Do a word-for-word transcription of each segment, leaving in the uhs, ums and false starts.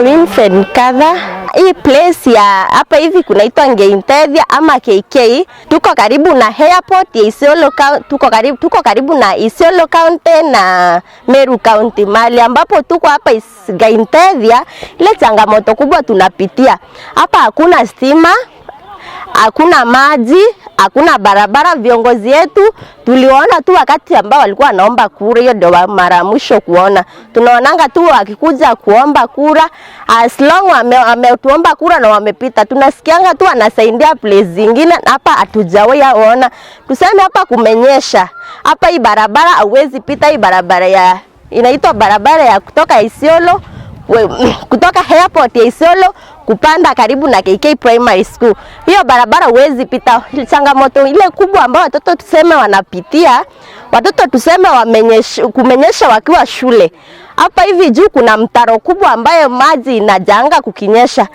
Vincent Katha. Hii place ya hapa hivi kunaitwa Ngei Ntethia ama K K. Tuko karibu na airport ya Isiolo Coun-, tuko karibu, tuko karibu na Isiolo County na Meru County. Mahali ambapo tuko hapa is-, Ngei Ntethia, ile changamoto kubwa tunapitia. Hapa hakuna stima, hakuna maji, hakuna barabara. Viongozi yetu tuliwaona tu wakati ambao walikuwa wanaomba kura, hiyo ndio wa-, mara ya mwisho kuona. Tunaonanga tu wakikuja kuomba kura, as long wame-, wametuomba kura na wamepita. Tunasikianga tu wanasaidia place zingine, hapa hatujawahi ona. Tuseme hapa kumenyesha, hapa hii barabara hauwezi pita, hii barabara ya inaitwa barabara ya kutoka Isiolo, we-, kutoka airport ya Isiolo kupanda karibu na K K Primary School. Hiyo barabara huwezi pita. Changamoto ile kubwa ambayo watoto tuseme wanapitia, watoto tuseme wamenyesh-, kumenyesha wakiwa shule. Hapa hivi juu kuna mtaro kubwa ambayo maji inajanga kukinyesha.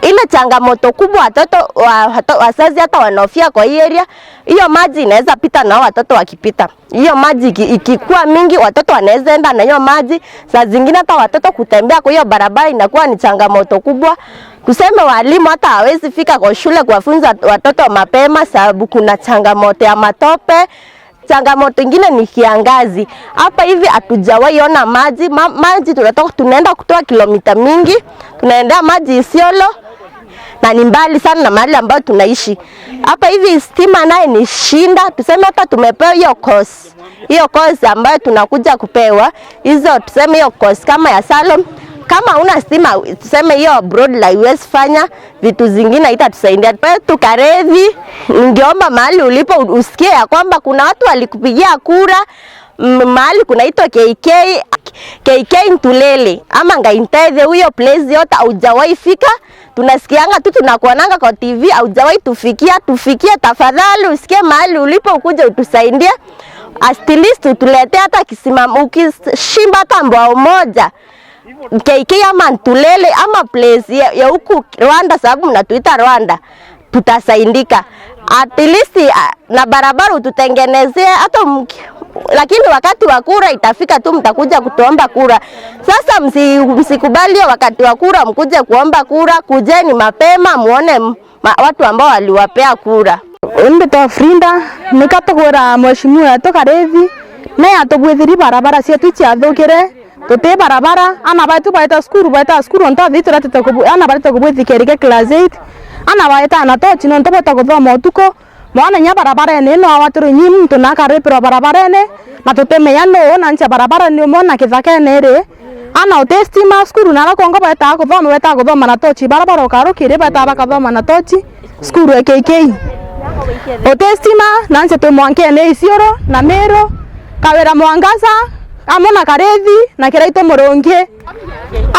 Ile changamoto kubwa watoto wa-, wato-, wazazi hata wanahofia kwa hii area, hiyo maji inaweza pita nao watoto wakipita. Hiyo maji iki-, ikikuwa mingi, watoto wanaweza enda na hiyo maji. Saa zingine hata watoto kutembea kwa hiyo barabara inakuwa ni changamoto kubwa. Tuseme walimu hata hawezi fika kwa shule kuwafunza watoto mapema, sababu kuna changamoto ya matope. Changamoto ingine ni kiangazi. Hapa hivi hatujawahi ona maji. Ma-, maji tunatoka, tunaenda kutoa kilomita mingi, tunaendea maji Isiolo, na ni mbali sana na mahali ambayo tunaishi. Hapa hivi stima naye ni shinda, tuseme hata tumepewa hiyo course, hiyo course ambayo tunakuja kupewa, hizo tuseme hiyo course kama ya salon, kama una stima, tuseme hiyo broad la huwezi fanya, vitu zingine haitatusaidia. Kwetu Karethi, ningeomba mahali ulipo u-, usikie ya kwamba kuna watu walikupigia kura, m-, mahali kunaitwa K K, K K Ntulele, ama Ngei Ntethia, huyo place yote haujawahi fika. Tunasikianga tu, tunakuonanga kwa T V, haujawahi tufikia. Tufikie tafadhali, usikie mahali ulipo, ukuje utusaidie. At least utuletee hata kisima, ukishimba hata mbwao moja, K K ama Ntulele, ama place ya, ya huku Rwanda, sababu mnatuita Rwanda, tutasaidika. At least, ah, na barabara ututengenezee, hata mki-, lakini wakati wa kura itafika tu, mtakuja kutuomba kura. Sasa msi-, msikubali hiyo wakati wa kura mkuje kuomba kura, kujeni mapema muone m-, ma-, watu ambao waliwapea kura. Uni mbitwa Frinda, nika tukwira mheshimiwa wetu Karethi, naye atubwithiri barabara cietu ciathukire, tuti barabara, ana baitu baita cukuru, baita cukuru, ontu athii turatite kubu-, ana baratite kubwithikirike class eight, ana baita na tochi, nontu bata kuthoma utuku, mwana inya barabarene ino awatirwe inyi muntu na akaripirwa barabarene, na tutimenya nuu, na ncha barabara ni umwe na kithakene iri, ana uti stima, cukuru nara kwongo baetaa kuthoma, baetaa kuthoma na tochi, bara baroka rukiri baetaa bakathoma na tochi, cukuru ya K K. Uti stima, na nche twi mwankene Isiolo na Meru, Kawira Mwangaza, amwe na Karethi, na Kiraitu Murungi.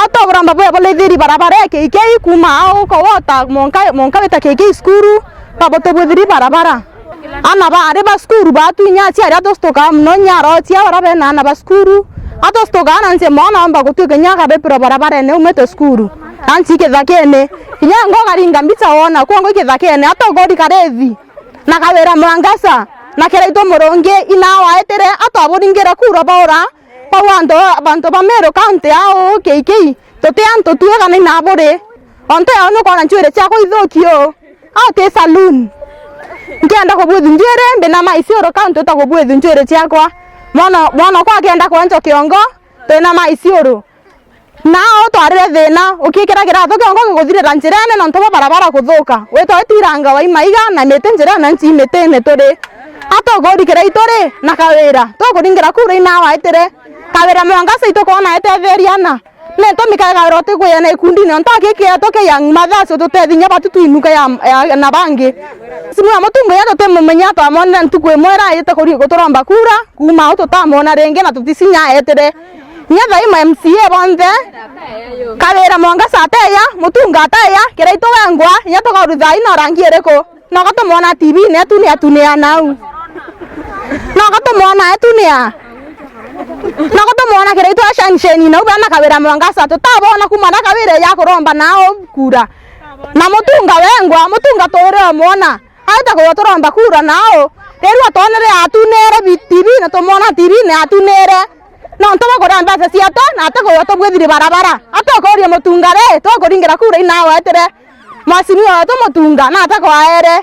Atobura mbabu ya bulithiri barabara ya K K kuma au kowota monka, monka wita K K cukuru, babo tubwithiri barabara. Ana baari ba cukuru batu inya aciari atustukaa mono, inya arochia bara bena ana ba cukuru. Atustukaa na nche mwana omba gutuika inya akabipirwa barabarene umite cukuru. Na nchi kithakene. Inya ngo karinga mbicha wona, kwongo kithakene, atogori Karethi, na Kawira Mwangaza, na Kiraitu Murungi, ina waetire, atwaburingire kura baura, bau antu, bantu ba Meru County au, K K, tuti antu tue kana ina buri. Ontu yao nukwona nchwiri ciakwa ithuki uu. Au ti saloon. Nkienda kubwithi njwiri, mbina ma Isiolo County uta kubwithi njwiri ciakwa. Mwana, mwana okwa akienda kwenja kiongo, twina ma Isiolo. Nao twarire thina, ukikira kiratu kiongo giguthirira njirene nontu bwa barabara kuthuka. Witwa itiranga wa imaiga na miti njirene nchi mitine turi. Atugurikira ituri na Kawira, tukuringira kura ina waetire. Kawira Mwangaza itukwona etetheria na. Ni ntumi kagaro ti kwiyana ikundine, ontu aki kietu kia Young Mothers ututethi inya batu twinuka ya, ya, na bangi. Simu ya Mutungu ya tutimumenya, twamonire ntuku imwe ira ayite kuri guturomba kura, kuma au tutamona ringi na tutisinya etire. Inya thaima M C A bonthe, Kawira Mwangaza ateya, Mutunga ateya, Kiraitu wengwa, inya tukaurutha ina rangi iriku? Noka tumwona T V-ini atunia, atunia nau. Noka tumwona etunia. Noka tumwona Kiraitu ashansheni nau bana Kawira Mwangaza, tutabona kuma na Kawira ya kuromba nao kura. Na Mutunga wengwa, Mutunga tuwire omwona. Aita kuya turomba kura nao. Riu atwonere atunere bi-, T V-ini, tumwona T V-ini atunere. Nontu bakuria mbeca cietu, na ati kuria tubwithiri barabara. Ati ukuria Mutunga ri, tukuringira kura inawe etire. Mheshimiwa wetu Mutunga, na ati kwaere.